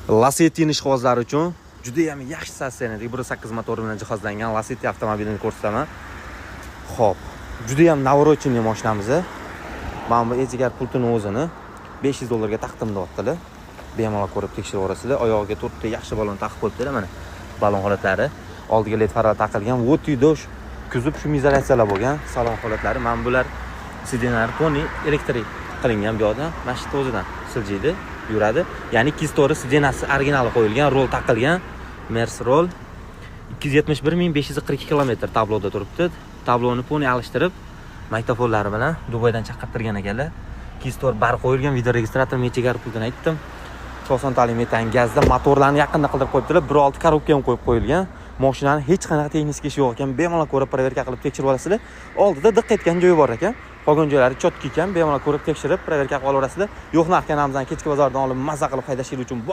Lacetti ishqibozlari uchun juda ham yaxshi состояние dagi 1.8 motori bilan jihozlangan Lacetti avtomobilini ko'rsataman. Xo'p, juda ham навороченный mashinamiz. Mana bu ejigar pultini o'zini 500 dollarga taqdim deyaptilar. Bemalol ko'rib tekshirib olasizlar. Oyog'iga to'rtta yaxshi balon taqib qo'yibdilar mana. Balon holatlari, oldiga led faralar taqilgan, вот dosh kuzov шумоизоляция lar bo'lgan, salon holatlari. Mana bular сиденья lar полный elektrik qilingan bu yoqdan, mana shu o'zidan siljiydi, yuradi. Ya'ni 204 сиденья si originali qo'yilgan, rol taqilgan, Mers rol. 271 542 kilometr tabloda turibdi. Tabloni полный alishtirib, magnitofonlari bilan Dubaydan chaqirtirgan ekanlar. 204 bar qo'yilgan, videoregistrator, mechigar pultini aytdim. 90 talik metan gazda, motorlarni yaqinda qildirib qo'yibdilar. 1.6 коробка ham qo'yib qo'yilgan. Mashinani hech qanaqa texnik ishi yo'q ekan. Bemalol ko'rib, проверка qilib tekshirib olasizlar. Oldida diq etgan joyi bor ekan. Qolgan joylari чётко ekan. Bemalol ko'rib, tekshirib, проверка qilib olaverasizlar. Yo'q narxga namzan kechki bozordan olib, maza qilib haydashingiz uchun.